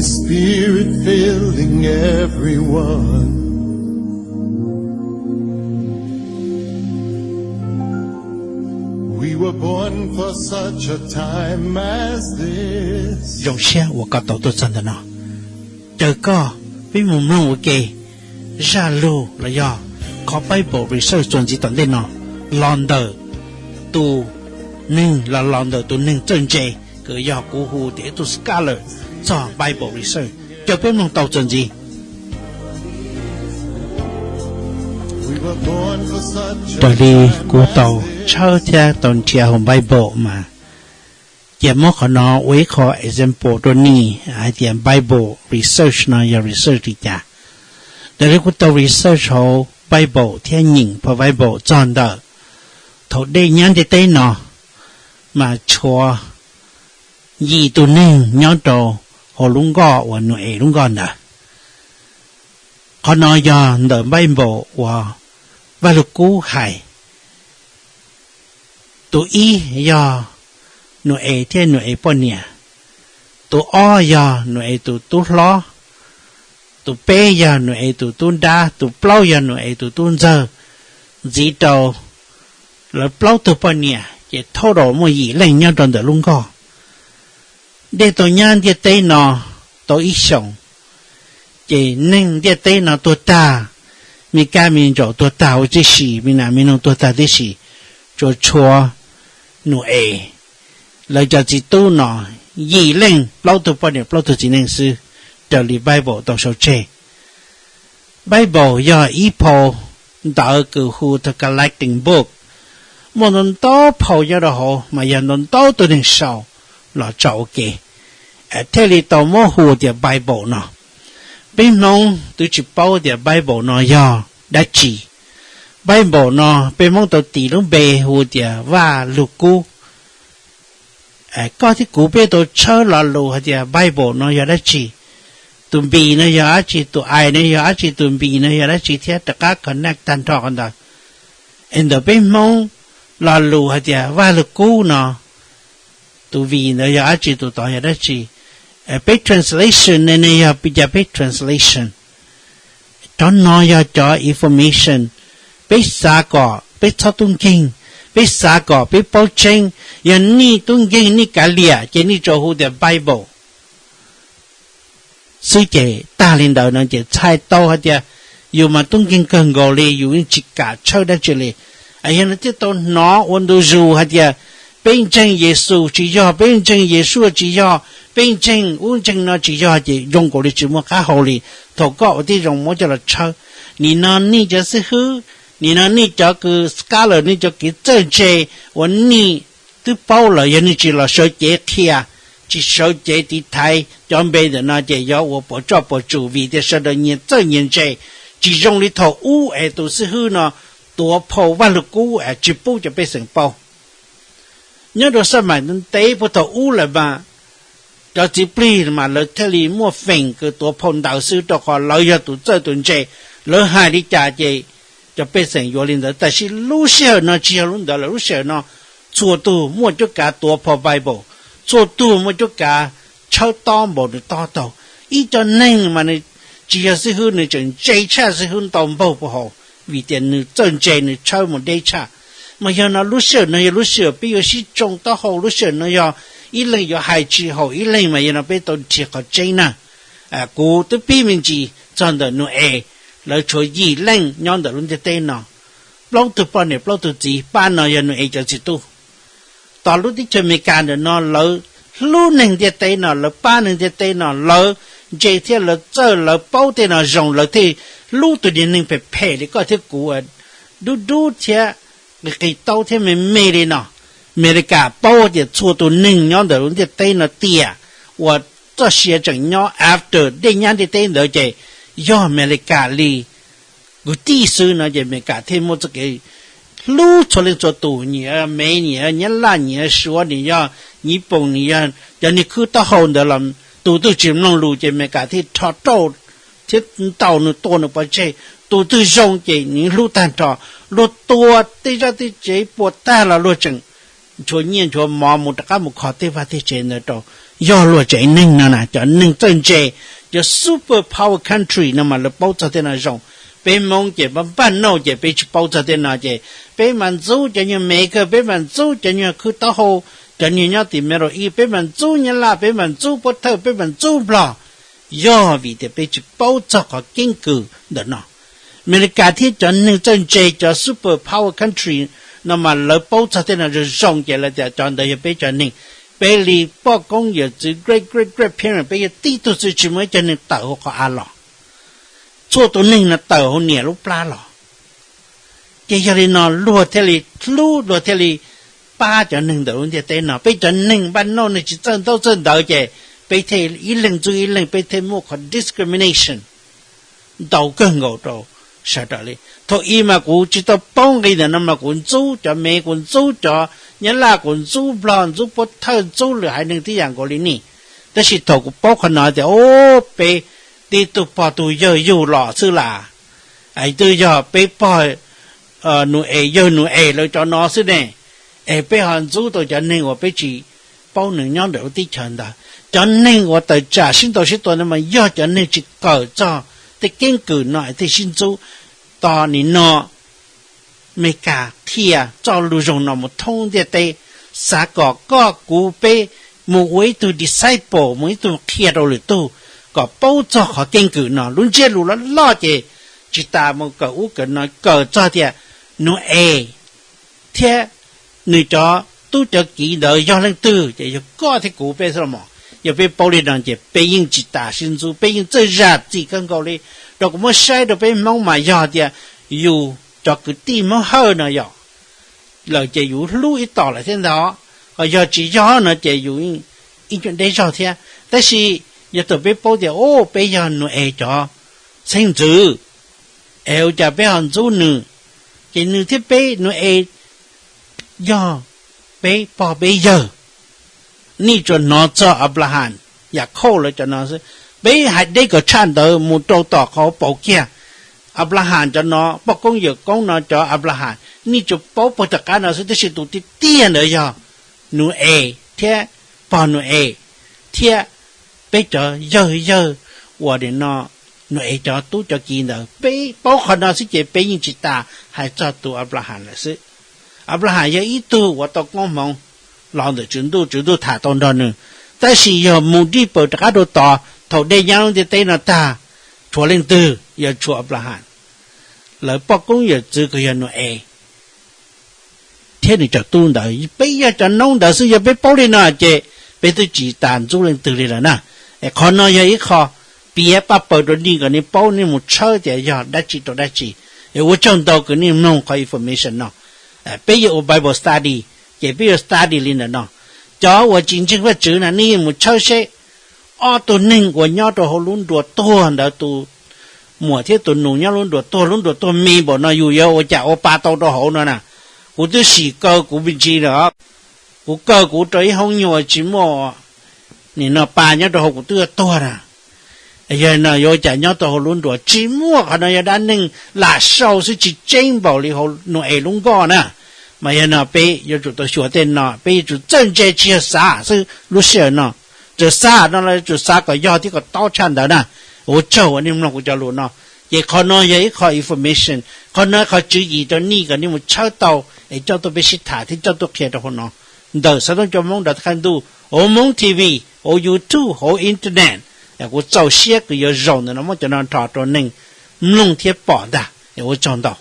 Spirit filling everyone. We were born for such a time as this. Zoo siab uas koj tau tuaj txog ntawm no. Caw koj peb mus mloog ua ke zaj lug los yog qhov Bible research txuas ntxiv tom ntej no los ntawm tus neeg los los ntawm tus neeg txawj ntse, kws yog kuv hu tias ib tug scholar txog Bible research. Caw peb mloog tau txuas ntxiv. Raws li kuv tau tshawb thiab tau nrhiav hauv Bible mas, cia muab qhov no ua ib qho example rau nej hais tias Bible research no yog research li cas. Raws li kuv tau research hauv Bible thiab nyeem phau Bible txog ntawm thaum dej nyab ntiaj teb no mas tshuav yim tus neeg nyob rau hauv lub nkoj uas Nau-es lub nkoj ntawd. Qhov no yog ntawm Bible uas Vaj Lug Kub hais. Tus ib yog Nau-es thiab Nau-es poj niam. Tus ob yog Nau-es tus tub hlob. Tus peb yog Nau-es tus tub nrab. Tus plaub yog Nau-es tus tub ntxawg. Ntxiv rau lawv plaub tug poj niam ces total muaj yim leej nyob rau ntawm lub nkoj. Dej tau nyab ntiaj teb no tau ib xyoos, ces neeg ntiaj teb no tuag tag, me kab me ntsaum tuag tag huv tib si, me nas me noog tuag tag tib si, tsuas tshuav Nau-es lawv cov txiv tub no yim leej plaub tug poj niam plaub tug txiv neej xwb, raws li Bible tau sau tseg. Bible yog ib phau ntawv kws hu ua collecting book, muaj ntau ntau phau nyob rau hauv mas yog ntau ntau tus neeg sau los tso ua ke, thiaj li tau muab hu tias Bible no. Peb Hmoob twb tsis paub tias Bible no yog dab tsi. Bible no peb Hmoob tau tis lub npe hu tias Vaj Lug Kub. Koj thiab kuv peb tau tshawb lo lus hais tias Bible no yog dab tsi, tus B no yog dab tsi, tus I no yog dab tsi, tus B no yog dab tsi thiab rov qab connect tag nrho qhov ntawd. Es ntawm peb Hmoob lo lus hais tias Vaj Lug Kub no, tus V ntawd yog dab tsi, tus tod yog dab tsi. Peb translation ne, ne yog pi cas peb translation? Cov no yog cov information peb xav kom peb txhob tub nkeeg, peb xav kom peb paub tseeb. Yog nej tub nkeeg nej kav liam ces nej tsuas hu tias Bible xwb ces tag li ntawd no ces txhais tau hais tias yus mas tub nkeeg kawg nkaus li, yus yeej tsis kam tshawb dab tsi li. Yog no thiaj tau hnov ua ntu zus hais tias peb ntseeg Yexus tsis yog, peb ntseeg Yeshua tsis yog, peb ntseeg ub ntseeg no tsis yog ces zoo nkaus li tsis muaj qab hau li. Thaum koj ua tib zoo muab coj los tshawb, nim no nej cov xib hwb, nim no nej cov kws scholar, nej cov kev txawj ntse uas nej twb paub lawm, yog nej tsis los sawv cev qhia, tsis sawv cev tiv thaiv cov npe ntawm no ces yuav ua puas tsuaj puas tsum vim tias sawv daws nyias txawj nyias ntse. Tsis zoo li thaum ub es tus xib hwb no tuav phau Vaj Lug Kub es tsis pub cov pej xeem paub. Nyob rau xab maim ntev puag thaum ub lawm mas cov txiv plig mas lawv thiaj li muaj feem kws tuav phau ntawv xwb rau qhov lawv yog tus txawj tus ntse, lawv hais li cas ces cov pej xeem yuav li ntawd. Tab sis lub sij hawm no tsis yog lub ntawd lawm, lub sij hawm no txhua tug muaj cuab kav tuav phau Bible, txhua tug muaj cuab kav tshawb tob npaum nws tob taug. Ib co neeg mas nws tsis yog xib hwb nws tseem ntse tshaj xib hwb ntau npaug puag hauv vim tias nws txawj ntse nws tshawb mus deb tshaj. Mas yog no lub sij hawm no yog lub sij hawm peb yuav sib tsoo taub hau, lub sij hawm no yog ib leeg yuav hais tsis haum ib leeg, mas yog no peb tau nrhiav qhov tseeb na. Kuv twb pib me ntsis txog ntawm Nau-es, lawv tshuav yim leej nyob ntawm lub ntiaj teb no, plaub tug poj niam plaub tug txiv, pab no yog Nau-es cov txiv tub. Tos lub teb chaws Amelikas ntawm no lawv hlub neeg ntiaj teb no, lawv pab neeg ntiaj teb no, lawv ntse thiab lawv txawj, lawv paub tej no zoo, lawv thiaj hlub tus niag neeg phem phem li koj thiab kuv, dub dub thiab qis qis taub thiab me me li no. Amelikas paub tias txhua tus neeg nyob ntawm lub ntiaj teb no tiam uas txoj sia tseem nyob after dej nyab ntiaj teb ntawd ces yog Amelikas li kwv tij xwb no ces Amelikas thiaj muaj txoj kev hlub txhua leej txhua tus, nyias Mev, nyias Nyab Laj, nyias Suav, nyias yog Nyij Pooj, nyias yog cov niag khwb taub hau ntawd los tus twg tsis mloog lus ces Amelikas thiaj rho rauj thiab ntaus nws tua nws pov tseg. Tus twg zoo ces nws hlub tag nrho. Luag tua tej zaj tej tsev puas tag los luag tseem nchuav nyiaj nchuav mov mus rov qab mus kho tej vaj tej tsev ntawd rau. Yog luag tsev neeg no na, cov neeg txawj ntse, cov super power country no mas lawv paub txog tej no zoo. Peb Hmoob ces npaj npaj nauj ces peb tsis paub txog tej no ces peb mas ntxub cov nyuag Mev kawg, peb mas ntxub cov nyuag khwb taub hau, cov nyuag nyob tim Middle East, peb mas ntxub Nyab Laj, peb mas ntxub Pov Thawj, peb mas ntxub Nplog. Yog vim tias peb tsis paub txog qhov keeb kwm ntawm no. Amelikas thiab cov neeg txawj ntse, cov super power country no mas lawv paub txog tej no zoo zoo ces lawv tias cov ntawd yog peb cov neeg. Peb li poj koob yawm txwv, great great great parent, peb yog tib tug xwb, tsis muaj ib cov neeg tawm hauv qhov av los. Txhua tus neeg no tawm hauv niam lub plab los. Ces yog li no luag thiaj li hlub, luag thiaj li pab cov neeg ntawm lub ntiaj teb no. Peb cov neeg npaj nauj, neeg tsis txawj ntaub txawj ntawv ces peb thiaj ib leeg ntxub ib leeg, peb thiaj muaj qhov discrimination ntau kawg nkaus rau sawv daws li. Thaum ub mas kuv tsis tau paub nqi ntawm no mas kuv ntxub cov Mev, kuv ntxub cov Nyab Laj, kuv ntxub Nplog, ntxub Pov Thawj, ntxub lwm haiv neeg tib yam nkaus li ne. Tab sis thaum kuv paub qhov no tias, o, peb tib tug pog tug yawg yug los xwb las, twb yog peb pog Nus-es yawg Nus-es lawv cov no xwb ne, es peb ho ntxub tau cov neeg uas peb tsis paub nws nyob ntawm lub teb chaws ntawd. Cov neeg uas tawm tsam sib ntaus sib tua ntawd mas yog cov neeg tsis kawm txog tej keeb kwm no es thiaj sib ntxub. Tos nim no Amelikas qhia txoj lus zoo no mus thoob ntiaj teb, xav kom koj kuv peb mus ua ib tug disciple, mus ib tug qhia rau lwm tug kom paub txog qhov keeb kwm no. Lub ntsiab lus loj loj ces tsis tas mus kawm ub kawm no, kawm txog tias Nus-es thiab nws cov tub cov kiv ntawd yog leej twg ces yog koj thiab kuv peb xwb los mas. Yog peb paub li no ces peb yeej tsis tas sib ntxub, peb yeej txawj zam txim kawg nkaus li. Rau kuv muab saib rau peb Hmoob mas yog tias yus cov kwv tij Hmoob Hawj no yog lawm ces yus hlub ib tom lawm thiab ntag. Ho yog tsis yog no ces yus ib nyuag deb zog thiab. Tab sis yog thaum peb paub tias, o, peb yog Nus-es cov xeeb ntxwv, es ua cas peb ho ntxub nws? Ces nws thiab peb, Nus-es yog peb pog peb yawg. Nej tsuas hnov txog Anplaham, Yakhauj lawv cov no xwb. Peb hais deb kom tshaj ntawd mus rau tom qhov pauv kiag Anplaham cov no, poj koob yawm koob no cov Anplaham, nej tsuas paub puag tom qab no xwb, tab sis tus tiag tiag ntawd yog Nus-es thiab pog Nus-es thiab peb cov yawg yawg uas nim no Nus-es cov tub cov kiv ntawd. Peb paub qhov no xwb ces peb yeej tsis tas hais txog tus Anplaham lawm xwb. Anplaham yog ib tug uas tau koob hmoov los ntawm Tswv Ntuj, Tswv Ntuj tham tau nrog nws. Tab sis yog mus dib paws rov qab rau tod, thaum dej nyab lub ntiaj teb no tag, tshuav leej twg? Yog tshuav Anplaham. Lawv poj koob yawm txwv kws yog Nus-es thiab nws cov tub ntawd. Peb yog cov noob ntawd xwb, yog peb paub li no ces peb twb tsis tas ntxub leej twg li lawm na. Es qhov no yog ib qho piav paj paws rau nej kom nej paub, nej mus tshawb tias yog dab tsi rau dab tsi. Es ua tsaug ntau kws nej mloog qhov information no. Peb yuav ua Bible study, ces peb yuav study li ntawm no. Cov uas tsis ntseeg Vajtswv na, nej yeej mus tshawb seb ob tug neeg uas nyob rau hauv lub nruas tuag ntawd, tus muam thiab tus nus nyob lub nruas tuag, lub nruas tuag me npaum no yus yuav ua cas ua pa tau rau hauv no na. Kuv twb sim kaw kuv me ntsis lawm, kuv kaw kuv rau ib hoob nyuag tsis muaj nim no pa nyob rau hauv kuv twb yuav tuag na. Yog no yuav ua cas nyob rau hauv lub nruas? Tsis muaj, qhov no yog dab neeg lam sau xwb, tsis tseeb npaum li hauv Nus-es lub nkoj na. Mas yog no peb yuav tsum tau xyuas tej no, peb yuav tsum txawj ntse tsis yog xav xwb lub sij hawm no. Txawm xav no los yuav tsum xav kom yog thiab kom taub tshaj ntawd na. Ua tsaug uas nej mloog kuv cov lus no. Ces qhov no yog ib qho information, qhov no qhov tswv yim rau nej kom nej mus tshawb tau es coj tuaj peb sib tham thiab coj tuaj qhia rau hauv no ntawm xov tooj cov Hmoob nrog qhaib ntuj, hauv Hmoob T V, hauv YouTube, hauv internet. Kuv txaus siab kws yuav zaum ntawm no muab cov no nrho rau neeg mloog thiab pom ntag. Ua tsaug ntau.